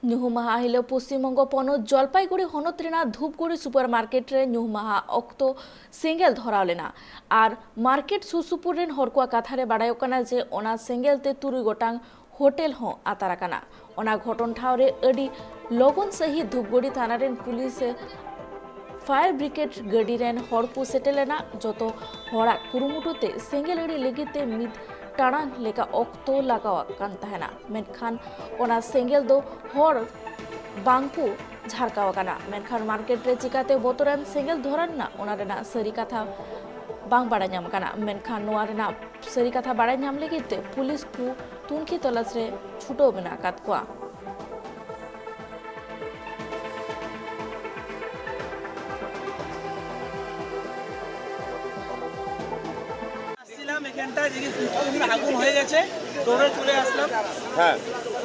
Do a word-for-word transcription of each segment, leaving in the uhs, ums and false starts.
ᱧᱩᱦᱩᱢ ᱢᱟᱦᱟ ᱦᱤᱞᱳᱜ ᱯᱚᱥᱪᱤᱢ ᱵᱚᱝᱜᱚ ᱯᱚᱱᱚᱛ ᱡᱚᱞᱯᱟᱭᱜᱩᱲᱤ ᱦᱚᱱᱚᱛ ᱨᱮᱱᱟᱜ ᱫᱷᱩᱯᱜᱩᱲᱤ ᱥᱩᱯᱟᱨ ᱢᱟᱨᱠᱮᱴ ᱨᱮ ᱧᱩᱦᱩᱢ ᱢᱟᱦᱟ ᱚᱠᱛᱚ ᱥᱮᱸᱜᱮᱞ ᱫᱷᱚᱨᱟᱣ ᱞᱮᱱᱟ ᱟᱨ ᱢᱟᱨᱠᱮᱴ ᱥᱩᱨ ᱥᱩᱯᱩᱨ ᱨᱮᱱ ᱦᱚᱲ ᱠᱚᱣᱟᱜ ᱠᱟᱛᱷᱟ ᱨᱮ ᱵᱟᱲᱟᱭᱚᱜ ᱠᱟᱱᱟ ᱡᱮ ᱚᱱᱟ ᱥᱮᱸᱜᱮᱞ ᱛᱮ ᱛᱩᱨᱩᱭ ᱜᱚᱴᱟᱝ ᱦᱳᱴᱮᱞ ᱦᱚᱸ ᱟᱛᱟᱨ ᱟᱠᱟᱱᱟ᱾ ᱚᱱᱟ ᱜᱷᱚᱴᱚᱱ ᱴᱷᱟᱶ ᱨᱮ ᱟᱹᱰᱤ ᱞᱚᱜᱚᱱ ᱥᱟᱹᱦᱤ ᱫᱷᱩᱯᱜᱩᱲᱤ ᱛᱷᱟᱱᱟ ᱨᱮᱱ ᱯᱩᱞᱤᱥ ᱯᱷᱟᱭᱟᱨ ᱵᱨᱤᱜᱮᱰ ᱜᱟᱹᱰᱤ ᱨᱮᱱ ᱦᱚᱲ ᱠᱚ ᱥᱮᱴᱮᱨ ᱞᱮᱱᱟ᱾ ᱡᱚᱛᱚ ᱦᱚᱲᱟᱜ ᱠᱩᱨᱩᱢᱩᱴᱩ ᱛᱮ ᱥᱮᱸᱜᱮᱞ ᱟᱹᱲᱤ ᱞᱟᱹᱜᱤᱫ ᱛᱮ ᱢᱤᱫ ᱴᱟᱲᱟᱝ ᱞᱮᱠᱟ ᱚᱠᱛᱚ ᱞᱟᱜᱟᱣ ᱟᱠᱟᱱ ᱛᱟᱦᱮᱱᱟ, ᱢᱮᱱᱠᱷᱟᱱ ᱚᱱᱟ ᱥᱮᱸᱜᱮᱞ ᱫᱚ ᱦᱚᱲ ᱵᱟᱝ ᱠᱚ ᱡᱷᱟᱨᱠᱟᱣ ᱟᱠᱟᱱᱟ᱾ ᱢᱮᱱᱠᱷᱟᱱ ᱢᱟᱨᱠᱮᱴ ᱨᱮ ᱪᱤᱠᱟᱛᱮ ᱵᱚᱛᱚᱨᱟᱱ ᱥᱮᱸᱜᱮᱞ ᱫᱷᱚᱨᱟᱣ ᱮᱱᱟ, ᱚᱱᱟ ᱨᱮᱱᱟᱜ ᱥᱟᱹᱨᱤ ᱠᱟᱛᱷᱟ ᱵᱟᱝ ᱵᱟᱲᱟᱭ ᱧᱟᱢ ᱟᱠᱟᱱᱟ᱾ ᱢᱮᱱᱠᱷᱟᱱ ᱱᱚᱣᱟ ᱨᱮᱱᱟᱜ ᱥᱟᱹᱨᱤ ᱠᱟᱛᱷᱟ ᱵᱟᱲᱟᱭ ᱧᱟᱢ ᱞᱟᱹᱜᱤᱫ ᱛᱮ ᱯᱩᱞᱤᱥ ᱠᱚ ᱛᱩᱱᱠᱷᱤ ᱛᱚᱞᱟᱥ ᱨᱮ ᱪᱷᱩᱴᱟᱹᱣ ᱢᱮᱱᱟᱜ ᱟᱠᱟᱫ ᱠᱚᱣᱟ᱾ আসছিলাম এখানটায়, দেখি প্রচুর আগুন হয়ে গেছে, দৌড়ে চলে আসলাম। হ্যাঁ।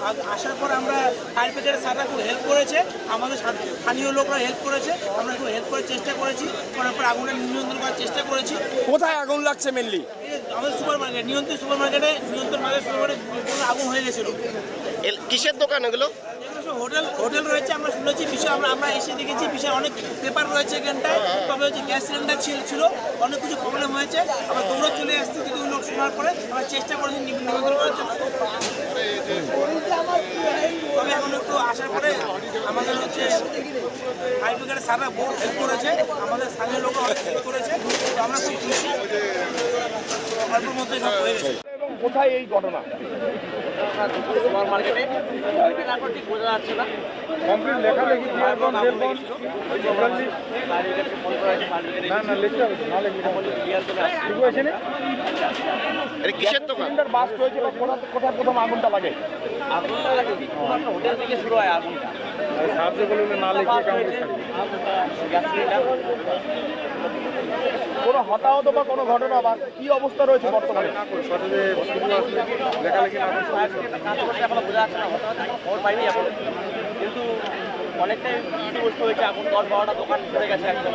আগ- আসার পর আমরা ফায়ার ব্রিগেডের স্যাররা খুব হেল্প করেছে, আমাদের স্থানীয় লোকরা হেল্প করেছে, আমরা খুব হেল্প করার চেষ্টা করেছি, করার পর আগুনটা নিয়ন্ত্রণ করার চেষ্টা করেছি। কোথায় আগুন লাগছে মেনলি? এই আমাদের সুপার মার্কেট, নিয়ন্ত্রণ সুপার মার্কেটে, নিয়ন্ত্রণ মার্কেট সুপার মার্কেটে পুরো আগুন হয়ে গেছিল। কিসের দোকান এগুলো? এগুলো সব হোটেল, হোটেল রয়েছে, আমরা শুনেছি বিষয়ে, আমরা আমরা এসে দেখেছি বিষয়ে অনেক পেপার রয়েছে এখানটায়, তবে হচ্ছে গ্যাস সিলিন্ডার ছিল, ছিল, অনেক কিছু প্রবলেম হয়েছে। আমরা দৌড়ে চলে আসছি, কিছু লোক শোনার পরে আমরা চেষ্টা করেছি নিব- নিবন্ধন করার জন্য। তবে এখন একটু আসার পরে আমাদের হচ্ছে ফায়ার ব্রিগেডের স্যাররা বহুত হেল্প করেছে, আমাদের স্থানীয় লোক অনেক হেল্প করেছে, তো আমরা খুব খুশি। অল্পের মধ্যে সব হয়ে গেছে। এবং কোথায় এই ঘটনা? সুপার মার্কেটে তারপর ঠিক বোঝা যাচ্ছে না। কমপ্লেন লেখালেখি দিয়ে এখন সেলফোন না না লিখতে হবে না লিখতে হবে। ঠিক হয়েছে না? এটা কিসের দোকান? সিলিন্ডার বাস্ট হয়েছে বা কোথা কোথায় প্রথম আগুনটা লাগে? আগুনটা লাগে কি কোনো একটা হোটেল থেকে শুরু হয় আগুনটা। সাহায্য করলে না লিখে কাউকে ছাড়বে। Gas cylinder. কোনো হতাহত বা কোনো ঘটনা বা কি অবস্থা রয়েছে বর্তমানে? লেখালেখি না করে কাজ করতে এখনো বোঝা যাচ্ছে না, হঠাৎ এখনো খবর পাইনি এখন, কিন্তু অনেকটাই ক্ষতিগ্রস্ত হয়েছে। এখন দশ বারোটা দোকান পড়ে গেছে একদম।